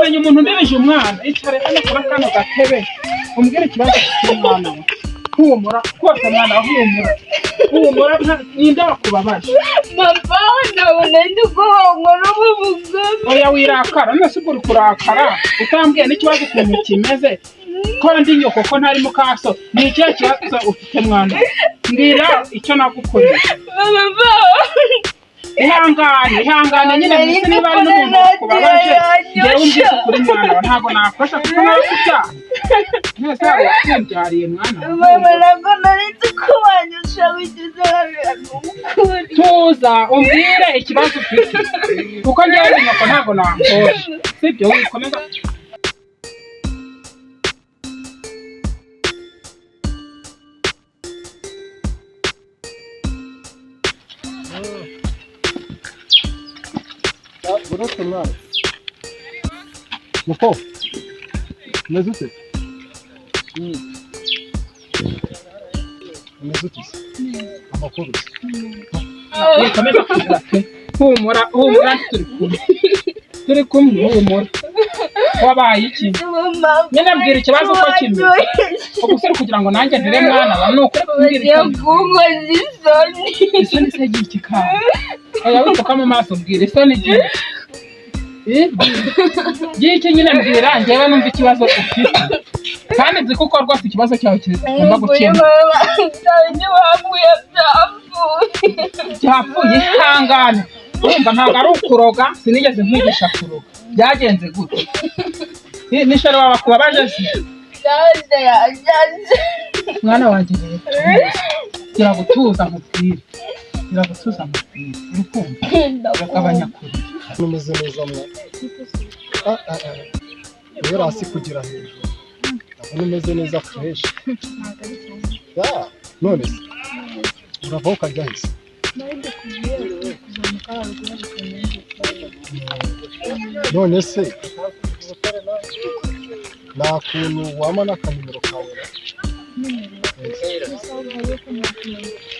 Kumenya umuntu ndirije umwana. Icare hano kuri kano gatebe, umbwire ikibazo ufite, mwana we. Humura rwose, mwana wa, humura, humura. Ninde wakubabaje? Papa, ntabona ndi guhangwa n'ubu bugome. Oya, wirakara. None se ubwo uri kurakara utambwiye n'ikibazo ukuntu kimeze, ko ndi nyoko, ko ntari mukaso? Ni ikihe kibazo ufite, mwana? Mbwira icyo nagukoreye. Papa. Ihangane, ihangane nyine. Mbese niba ari n'umuntu wakubabaje, njyewe umbwise ukuri, mwana wa, ntabwo nakosha kuko nawe kubyara mwese waba wakumbyariye, mwana wa. Mama, ntabwo nari nzi ko wanyusha wigeze hariya, ni ukuri. Tuza umbwire ikibazo ufite, kuko njyewe ndi nyoko, ntabwo nakosha, sibyo? Wikomeza. Uretse mwana muko, umeze ute? Umeze ute se? Amakuru se? Wikomeza kugira pe. Humura, humura, turi kumwe, turi kumwe, humura. Wabaye iki? Nyine mbwira ikibazo uko kimeze. Ubwo se uri kugira ngo nanjye ndere, mwana wa? Ni ukuri kumbwira Bagiye icyo kunkoza isoni. Isoni se y'iki kandi? Oya, wipfuka mu maso, mbwira isoni ry'iki. Eh, ry'iki nyine? Mbwira njyewe numva ikibazo ufite, kandi nzi kuko rwose ikibazo cyawe kigomba Ukuri gukemuka. mama, ntabwo wambwiye byapfuye. Byapfuye? Ihangane. Urumva, ntabwo ari ukuroga, sinigeze nkwigisha kuroga. Byagenze gute? Nishoro wawe akubabaje se? Byanze, yanyanze. Mwana wanjye rero, gira gutuza nkubwire, gira gutuza nkubwire. Uri kumva? Uragabanya kurira. Umeze neza mwa? Ah, ah, ah. Guhera hasi kugera hejuru ndabona umeze neza, fresh. Ya, none se uravaho ukajya hese? None se nta kuntu wampa n'akanimero kawe ra?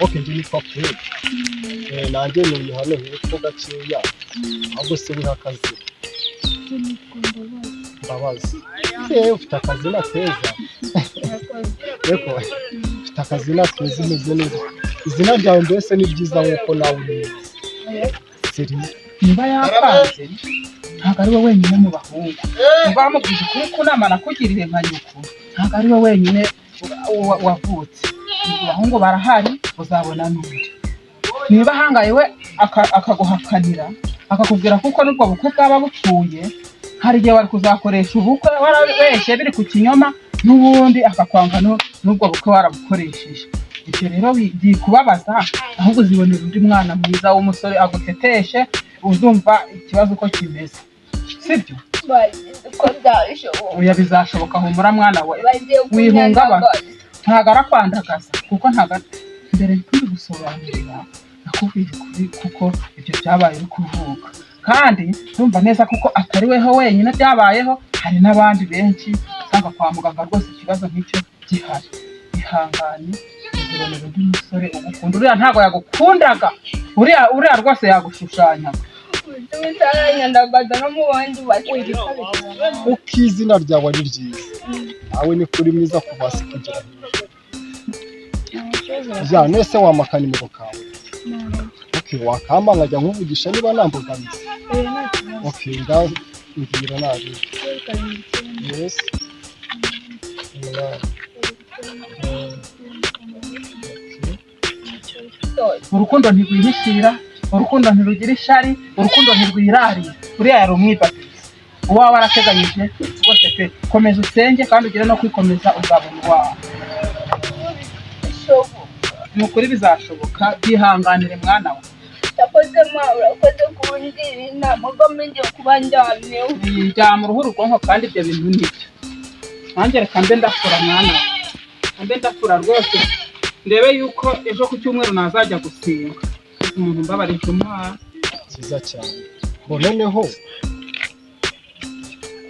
Ok, njye nitwa Fred. Nanjye ntuye hano hepfo gakeya. Ahubwo se wiha akazi? Mbabazi. Ufite akazina keza. Yego, ufite akazina keza, umeze neza. Izina ryawe mbese ni ryiza nk'uko nawe uri mwiza. Seri. Niba yapanze, ntabwo ari we wenyine mu bahungu. Niba wamubwije ukuri ku nama nakugiriye nka nyoko, ntabwo ari we wenyine wavutse. Abahungu barahari, uzabona n'undi. Niba ahangaye we akaguhakanira, akakubwira kuko n'ubwo bukwe bwaba bupfuye, hari igihe wari kuzakoresha ubukwe warabeshye biri ku kinyoma, n'ubundi akakwanga n'ubwo bukwe warabukoresheje. Ibyo rero bikubabaza, ahubwo uzibonera undi mwana mwiza w'umusore aguteteshe, uzumva ikibazo uko kimeze, sibyo? Bagize ko byashoboka. Oya, bizashoboka, humura mwana we. Bagiye Wihungabana. kunyandagaza. Ntabwo arakwandagaza, kuko ntabwo mbere turi gusobanurira, nakubwiye ukuri kuko ibyo byabaye uri kuvuka, kandi ndumva neza kuko atari weho wenyine byabayeho, hari n'abandi benshi usanga kwa muganga rwose ikibazo nk'icyo gihari. Ihangane, uzibonera undi musore ugukunda. Uriya ntabwo yagukundaga, uriya rwose yagushushanyaga. Utaranyandagaza no mu bandi basore. Uko izina ryawe ari ryiza, nawe ni kuri mwiza kuva hasi kugera hejuru. Ya, nese wampa akanimero kawe? Ok, wakampa nkajya nkuvugisha niba nta mbogamizi. Ok, mbwira nabi. Yes, 8. Ok. Urukundo ntirwihishira, urukundo ntirugira ishari, urukundo ntirwirarira. Uriya yari umwibatizi, uwawe warateganyije rwose pe. Komeza usenge kandi ugire no kwikomeza, uzabona uwawe. Bishoboka. Ni ukuri bizashoboka, byihanganire mwana we. Urakoze ma, urakoze kungira inama ko ngiye kuba ndyamyeho. Ryama uruhu ubwonko, kandi ibyo bintu nibyo. Nanjye reka mbe ndakura, mwana we, mbe ndakura rwose, ndebe yuko ejo ku cyumweru nazajya gusenga. Umuntu mbabarije umwana. Cyiza cyane. Ngo noneho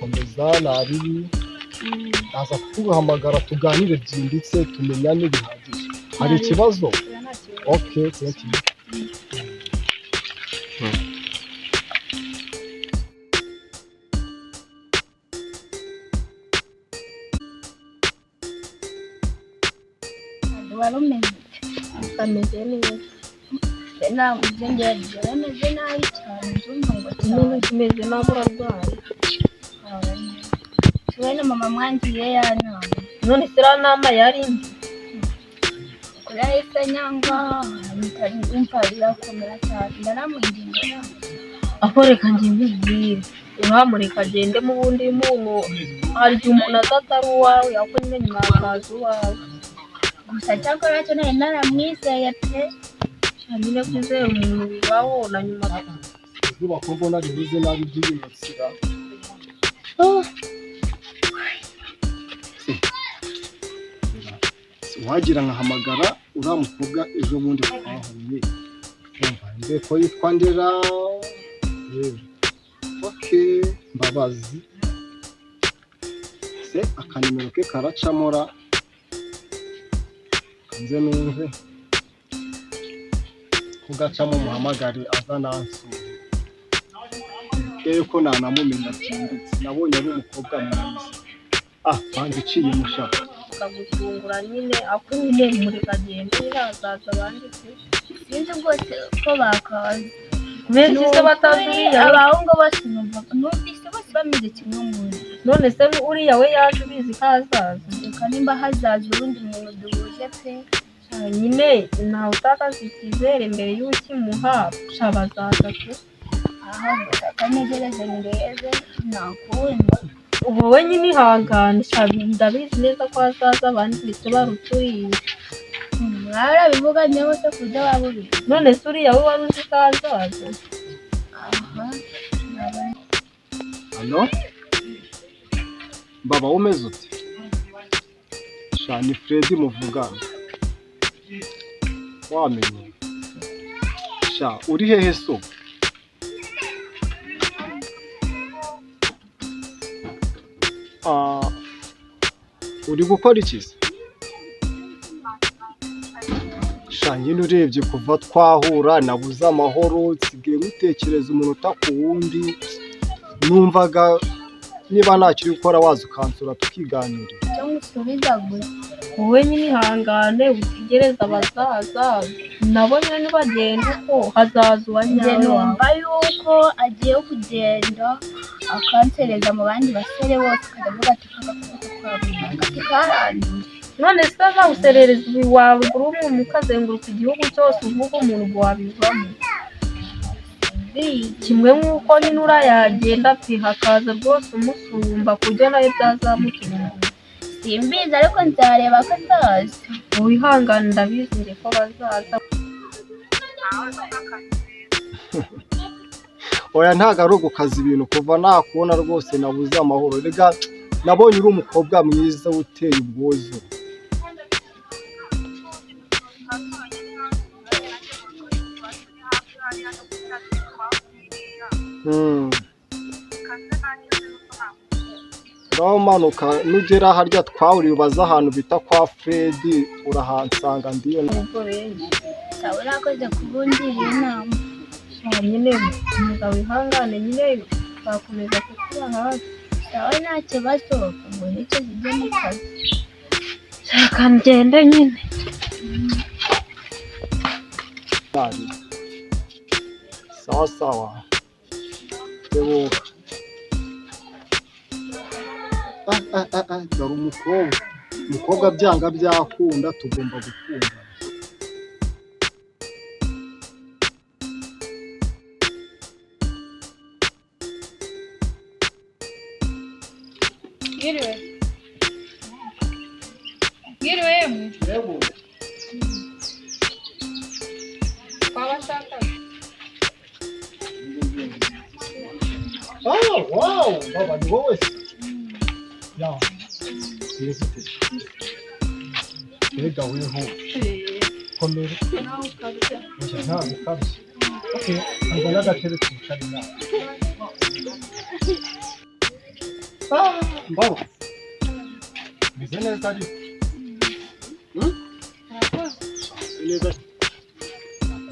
komeza nabibi, naza kuguhamagara tuganire byimbitse, tumenyane bihagije. Hari ikibazo? Ok, thank you. Ruba rumeze Kameze neza. Ntabwo ibyo ngibyo bimeze nabi cyane, ndumva ngo Nyine cyane. Kimeze nabi, urarwaye. Wowe na mama mwangiye ya nama. None se iriya nama yari mbi? Kuri yahise nyanga, umva birakomera cyane, ndaramwinginga nama. Aho reka njye nkubwire, uramureka agende mu bundi muntu. Hari igihe umuntu aza atari uwawe, ariko nyine nyuma hakaza uwawe. Gusa cyakora cyo nari naramwizeye pe. Nyine kwizera umuntu bibaho na nyuma. Izuba ko mbona rimeze nabi ryiyimukira. Wagira nkahamagara uriya mukobwa ejo bundi twahuye. Umva mbe ko yitwa Ndera. Yewe. Okay, Mbabazi. Se akanimero ke karacamora. Nze numve. Kugacamo muhamagare aza nansure. Rero ko nanamumenya byimbitse, nabonye ari umukobwa mwiza. Ah, banza uciye mushaka. Akagutungura nyine, ako nyine mureka agende, nyine hazaza abandi pe. Sinzi rwose ko bakaza. Kubera iki se batazi uriya we? Abahungu bose numvise bose bameze kimwe umuntu. None se uriya we yaje ubizi ko azaza? Reka nimba hazaza uwundi muntu duhuje pe. Nyine ntawe utakaza icyizere mbere y'ukimuha, sha bazaza pe. Aha gusa kanegereze ndebe ntakundi. Ubu we nyine ihangane, sha ndabizi neza ko hazaza abandi ndetse baruturiye. Mwarabivuganyeho se ku buryo waba ubizi? None se uriya we wari uzi ko azaza? Aha. Halo? Baba, umeze ute? Sha ni Fred muvugana. Wamenye. Sha uri hehe so? Ah, uri gukora iki se? Sha nyine urebye kuva twahura nabuze amahoro, nsigaye ngutekereza umunota ku wundi. Numvaga niba ntacyo uri gukora waza ukansura tukiganirira. Icyo ngusubiza gusa. Wowe nyine ihangane utegereze abazaza, nabo nyine nibagenda uko hazaza uwa Njye nyawe wawe. numva yuko agiye kugenda akansereza mu bandi basore bose, akajya avuga ati kagakoko kawe ati karanduye. None se azawuserereza ubu wabura umuntu ukazenguruka igihugu cyose uvuga umuntu ngo wabivamo? Kimwe nk'uko nyine uriya yagenda pe, hakaza rwose umusumba ku buryo nawe byazamutunga. Simbizi ariko nzareba ko azaza. Wihangane, ndabizi njye ko bazaza. Oya, ntabwo ari ugukaza ibintu, kuva nakubona rwose nabuze amahoro. Rega nabonye uri umukobwa mwiza uteye ubwuzu. Ngaho manuka nugera harya twahuriye ubaze ahantu bita kwa Fredi, urahansanga ndiyo. Ubwo benshi. Sawa, urakoze kubungiriye inama. Sha nyine umugabo ihangane, nyine bakomeza kukuba hafi. Sawa, nta kibazo, ngo nicyo zijye mu kazi. Shaka ngende nyine. Sawa sawa. Tebuka. Ah, ah, ah, ah, dore umukobwa. Umukobwa byanga byakunda tugomba gukunda. Mwiriwe. Mwiriwe yemwe. Yego. Twabashakaga. Ah, wow, baba ni wowe se? Ya. Bimeze ute? Mbega weho, komera. Nawe ukabya. Oya, ntabwo ukabye. Okay, nzana agatebe twicare nawe. Ah, mbaba. Meze neza ariko. Murakoze. Meze neza.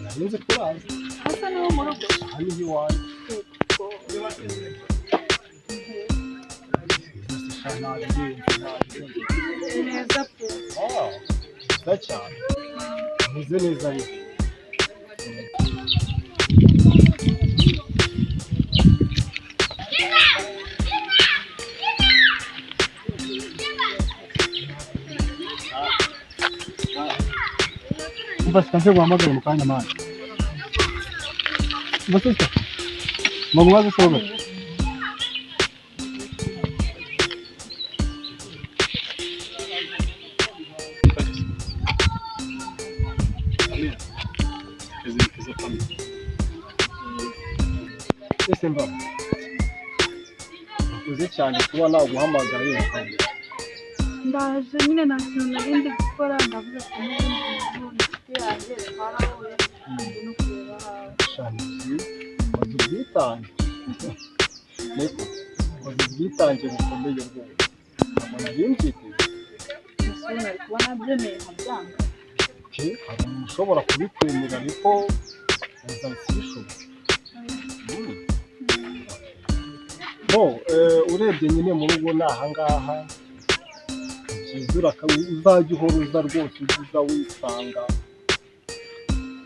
Nari nzi ko uraza. Asa naho mu rugo. Aha niho iwanjye. Sha, nabirenze, nabirenze. Neza pe. Ah. Byiza cyane, umeze neza ariko. Umva sikanze guhamagara mu kanya mani. Umva sister. Mama wazo sobe. Ese mba uzi cyane kuba naguhamagaye ukabura. Ndaje nyine, nta kintu nari ndi gukora, ndavuga ati n'ubundi muntu inshuti yanjye twarahuye, ndi no kureba ahawe. Shani wazi ubwitange, niko wazi ubwitange bukomeye rwose, ntabwo nari mbyiteze. Ese ubu nari kuba nabyemeye nkabyanga? Okay, hari umuntu ushobora kubikwemera ariko uzabishoboye. Bo urebye nyine mu rugo ni ahangaha, ni byiza uzajya uhora uza rwose, ujye uza wisanga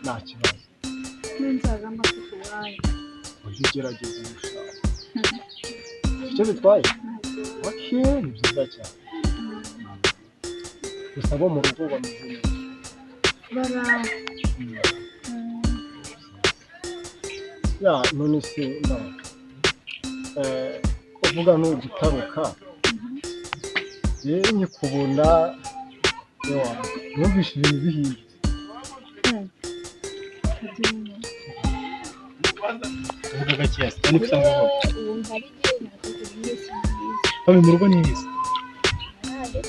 nta kibazo. N'inzaza mba mfite umwanya. Ujye ugerageza ubishaka icyo bitwaye. Okay, ni byiza cyane, gusa bo mu rugo bameze neza. Baraho. Ya none se ndaba kuvuga ni ugutaruka, yewe nkikubona yewe numvise ibintu bihindutse. Uvuga gakeya cyane ko usanga aho. Wumva ari igihe ntabwo byiza. Babe mu rugo ni heza. Ntabwo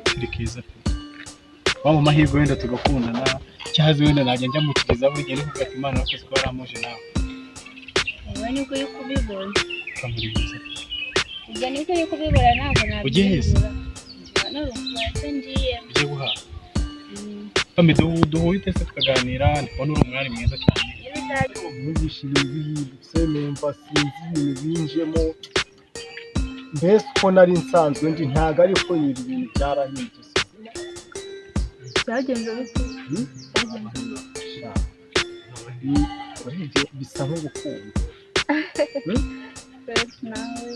Turi keza pe. Wa mu mahirwe wenda tugakundana, cyazi wenda najya njya mu kiliziya buri gihe nkuvuga ati Imana yakoze ko waramuje nawe. Wowe nibwo uri kubibona. Kamuri byiza. Ibyo nibwo uri kubibona, ntabwo nabyibura. Ugiye he se? Hano rwose ngiye. Ugiye guhaha. Bame duhuye se tukaganira, ndi kubona uri umwari mwiza cyane. Iyo utazi Numvise ibintu bihindutse, numva sinzi ibintu binjemo, mbese uko nari nsanzwe ndi ntabwo ariko ibi bintu byarahindutse. Byagenze bite? Hmm? Byagenze bite? Sha, urebye bisa nk'urukundo. Fresh nawe.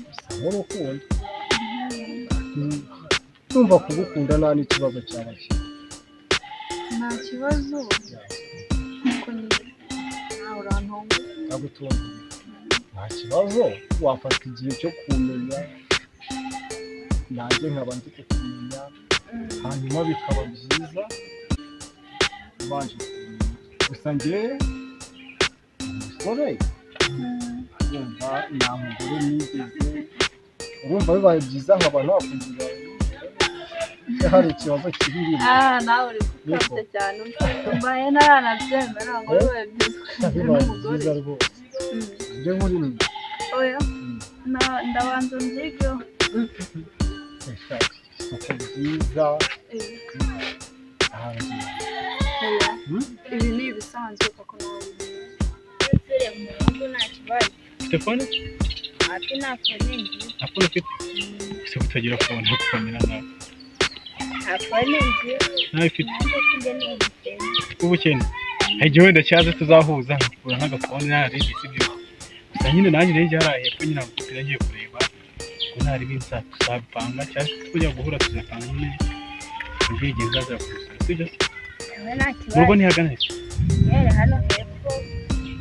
Bisa nk'urukundo. Numva kugukunda nta n'ikibazo cyaba kiri. Nta kibazo, kuko nyine nawe urantunga. Ndagutunguye, nta kibazo, wafata igihe cyo kumenya nanjye nkaba ndi kukumenya, hanyuma bikaba byiza ubanje kumenya. Gusa njye umusore urumva nta mugore nigeze, urumva bibaye byiza nkaba nakugira hari ikibazo kiri. Ah, nawe uri gukabya cyane, mbaye ntaranabyemera ngo bibaye byiza ukagira Bibaye n'umugore. byiza rwose njye nkuri mwe. Oya, ndabanza mbyigeho. Isuku byiza ahantu. Oya. Hmm? Ibi ni ibisanzwe kuko nawe nsubire mu rugo nta kibazo. Ufite phone? Ati nta phone ngira. Nta phone ufite? Ese kutagira phone ukamera nawe. Nta phone ngira. Nawe ufite Nanjye sinjye ni ubukene. ubukene. Hari igihe wenda cyaza tuzahuza nkakugura nk'agafone ntarindi sibyo. Gusa nyine nanjye rero hariya hepfo nyine ntabwo ngiye kureba ngo ntari binsa tuzabipanga cyangwa tujya guhura tuzapanga nyine mbwira igihe nzaza kugusura sibyo se? Wowe nta Mu rugo kibazo. ntihagana he? Guhera hano hepfo.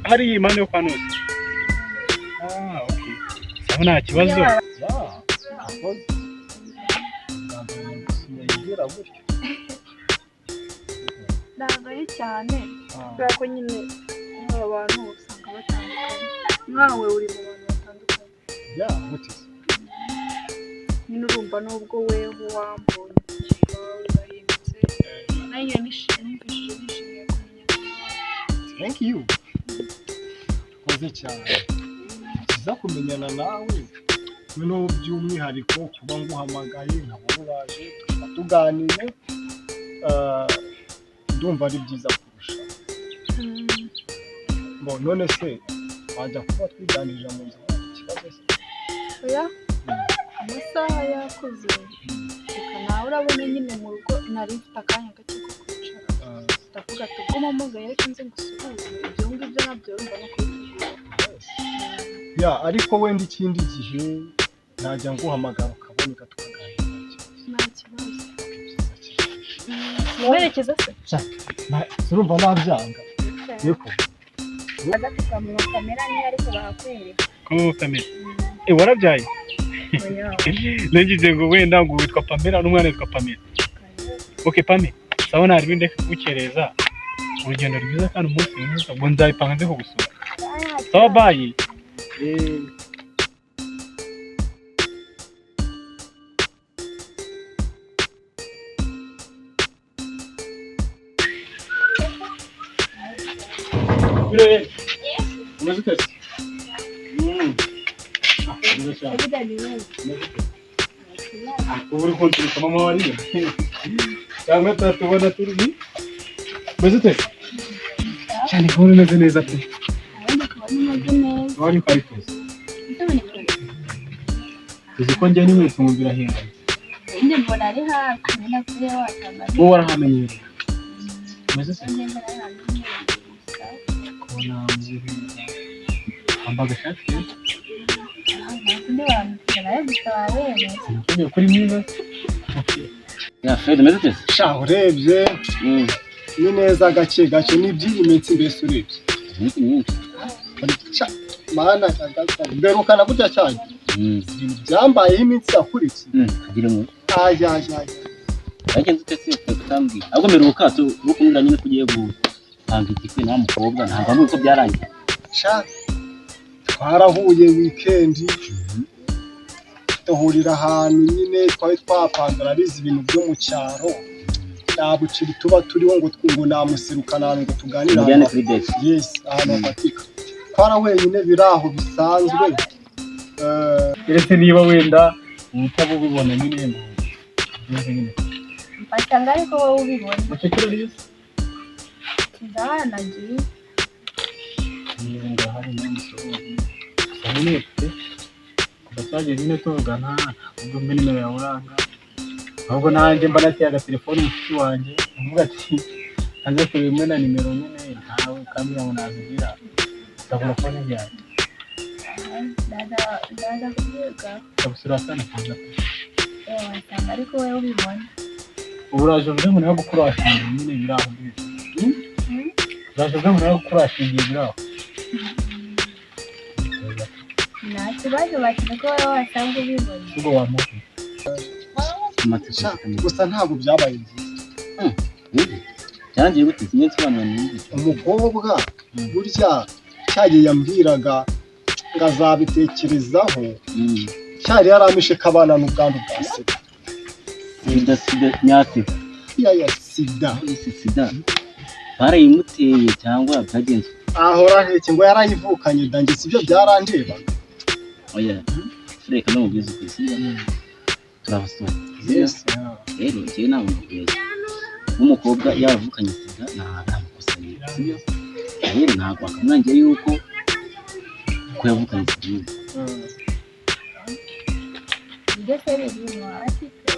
Hariya impande yo kwa Nusi. Ah, okay. Sawa nta kibazo. Iyo waba Ya, akoze bwa mbere numvise yibwira gutyo. Ntabwo ari cyane, Ah, kubera ko nyine nk'aba bantu usanga batandukanye, nkawe uri mu bantu batandukanye. Ya gute se? Nyine urumva n'ubwo weho wambonye wawe urahindutse, nanjye numvishije nishimiye kumenya. Thank you, koze cyane, ni byiza kumenyana nawe, noneho by'umwihariko kuba nguhamagaye nkabona uraje tukaba tuganiye, ndumva ari byiza kurusha. Bo none se wajya kuba twiganirira mu nzu, nta kibazo se? Oya, amasaha yakuze, reka nawe. Nawe urabona nyine mu rugo nari mfite akanya gake ko kwicara, ndavuga ati ubwo mpamagaye reka nze ngusuhuze. Ibyo ngibyo nabyo urumva no kubitegura. Ya, ariko wenda ikindi gihe najya nguhamagara ukaboneka tukaganira, nta kibazo. Nta kibazo. Byiza cyane. Werekeza se? Urumva nabyanga yego. Baza tukamuha kamera niyo, ariko bahakwereka. Ko Pamela, warabyaye? Oya. Nagize ngo wenda ngo witwa Pamela n'umwana witwa Pamela. Okay Pame, sawa, nta bindi, ndeka kugukereza. Urugendo rwiza kandi umunsi mwiza. Ubwo nzabipanga nze kugusura. Sawa, bye. Umeze ute se? Ah, mwiza cyane. Ubu uri kunturuka mama wariye cyangwa turatubona turi umeze ute se? Cyane kubona umeze neza pe. Abandi ukabona umeze neza. Wari uko ari tuzi tuzi ko njye n'inkweto ngo birahinganye. Njye mbona ari hafi nyine kuri wasanga. Wowe warahamenyereye, umeze se? Njye mbona ari hafi nyine gusa. Kubona umeze neza, wambaye agashati keza. Undi wamubwira nawe gusa wabereye. Sinakubwiye ko uri mwiza? Ya Fred, umeze ute se? Sha, urebye ni neza gake gake, ni iby'iyi minsi mbese urebye. Iminsi myinshi. Sha, mana nyagasani, mberukana gutya cyane ibintu byambayeho iminsi yakurikiye. Kagira ngo Ayayaya. Wagenze ute se Fred utambwiye? Ahubwo mperuka uri kumbwira nyine ko ugiye gutanga igikwe nta mukobwa, ntabwo wambwiye ko byarangiye. Sha, twarahuye wikendi, duhurira ahantu nyine twari twapanze. Arabizi ibintu byo mu cyaro, nta buciri tuba turiho ngo ngo namuserukana ahantu ngo tuganire Mujyane ahantu kuri date. Yes, ahantu hafatika. Twarahuye nyine biri aho bisanzwe. Keretse niba wenda utaba ubibona nyine ngo ubyumve nyine. Mfata ngo ariko wowe ubibona. Mukecuru ariyo se? Ndahanagiye. Niba ndahari namusuhuze gusa nyine pe. Kuva cyagiye nyine tuvugana, ubwo mbe nimero yawe uranga, ahubwo nanjye mba nateye agatelefone mushiki wanjye avuga ati aze kureba imwe na nimero nyine ntawe ukambwira ngo nazigira ukabura konti yanjye. Ndaza kubyiga. Ndagusura akana kaza pe. Wasanga ariko wowe ubibona. Ubu uraje uvuge ngo nawe gukurashingiye nyine biri aho mbese. Uraje uvuge ngo nawe gukurashingiye biri aho. Nta kibazo, bakina ko wowe wasanga ubibona. Ubwo wamuha Amatsiko Sha, mfite. Gusa ntabwo byabaye byiza. Byarangiye gute? Sinjye nsobanura numve. Umukobwa burya cyagiye yambwiraga ngo azabitekerezaho, cyari yaramishe ko abana n'ubwandu bwa sida. Sida, sida nyasida? Ya ya sida. Ese sida barayimuteye cyangwa byagenze ute? Ahora ahetse ngo yarayivukanye danjye sibyo byarandebaga. Oya Fred, reka ndamubwize ukuri, sibyo? Turi abasore, sibyo? Yes. Rero njyewe ntabwo nakubeshya, nk'umukobwa yaravukanye sida nta makosa ye, sibyo? Rero ntabwo wakamwangiye yuko ko yavukanye sida nyine. Ibyo se birimo hasi pe?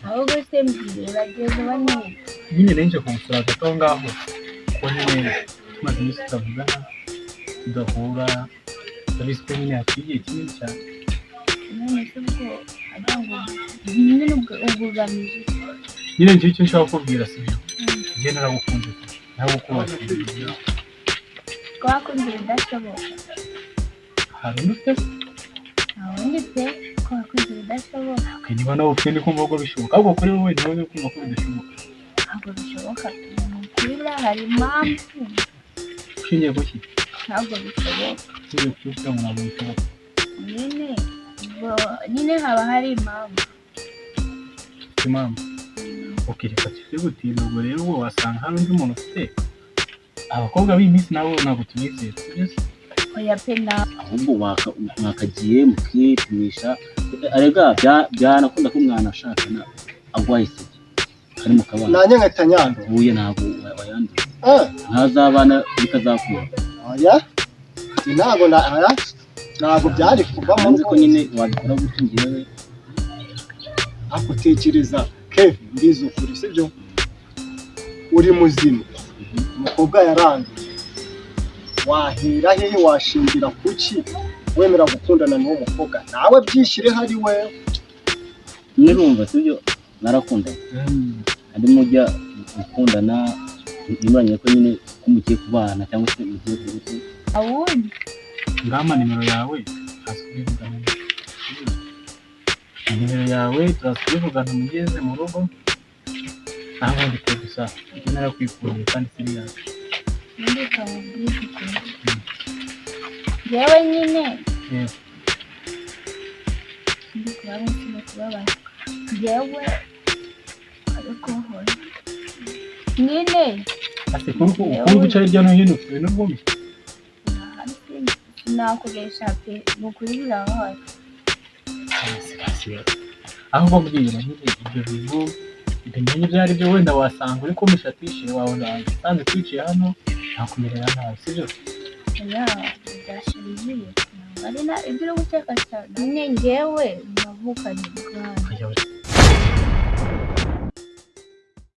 Ahubwo se mbwira, uragenda uba neza? Nyine renje kumusura hagati aho ngaho, kuko nyine tumaze iminsi tutavugana, tudahura, urabizi ko nyine haciye igihe kinini cyane. None se ubwo agira ngo nyine ubwo ubwo ugamije iki? Nyine njyewe icyo nshaka kukubwira, sibyo, njye naragukunze pe, naragukunze. Twakunze ibidashoboka. Hari undi ufite se? Nta wundi pe, twakunze ibidashoboka. Okay, niba nawe ufite ndi kumva ko bishoboka, ahubwo kuri wowe niba uri kumva ko bidashoboka. Ntabwo bishoboka pe, ni ukuri buriya hari impamvu. Ushingiye ku ki? Ntabwo bishoboka. Ushingiye ku ki uvuga ngo ntabwo bishoboka? Nyine ubwo nyine haba hari impamvu. Ufite impamvu. Ok, reka tujye gutinda. Ubwo rero ubwo wasanga hari undi muntu ufite. Abakobwa b'iyi minsi nabo ntabwo tubizera, sibyo se? Oya pe, nawe. Ahubwo mwakagiye mukipimisha arega byanakunda ko umwana ashakana arwaye sida kari mu kabana. Nanjye nkahita nyandura. Huye ntabwo wayanduye. Eh, ntazabana bikazakura. Oya, ntabwo na oya, ntabwo byari kuvamo. Nzi ko nyine wabikora gutyo ngewe. Ariko tekereza Kevin, mbizi ukuri, sibyo? Uri muzima, umukobwa yaranduye, wahera hehe, washingira kuki wemera gukundana n'uwo mukobwa? Nawe byishyire hari we. Nyine urumva, sibyo, narakundanye, harimo ujya gukundana ntimuranye ko nyine ko mugiye kubana cyangwa se mugiye kuba. Awundi. Ngama nimero yawe, turaza kubivugana. Nimero yawe turaza kubivugana mugeze mu rugo. Naho ubundi pe, gusa ibyo narakwikundiye kandi serious. Ubundi ukamubwiza ukuri. Njyewe nyine ndi kubaba umutima kubabara njyewe, ariko nkora nyine. Ase kuri ukuri guca hirya no hino ufite ibintu bwumye. Sinakubesha pe, ni ukuri birababaje. Ahubwo mbwira nyine ibyo bintu bimenye ibyo ari byo, wenda wasanga uri kumushatishe wawe usanze twicaye hano nakumerera nabi, sibyo? Oya, byashiriye, ntabwo ari na ibyo uri guteka cyane nyine. Njyewe navukanye ubwanwa. Ukajya.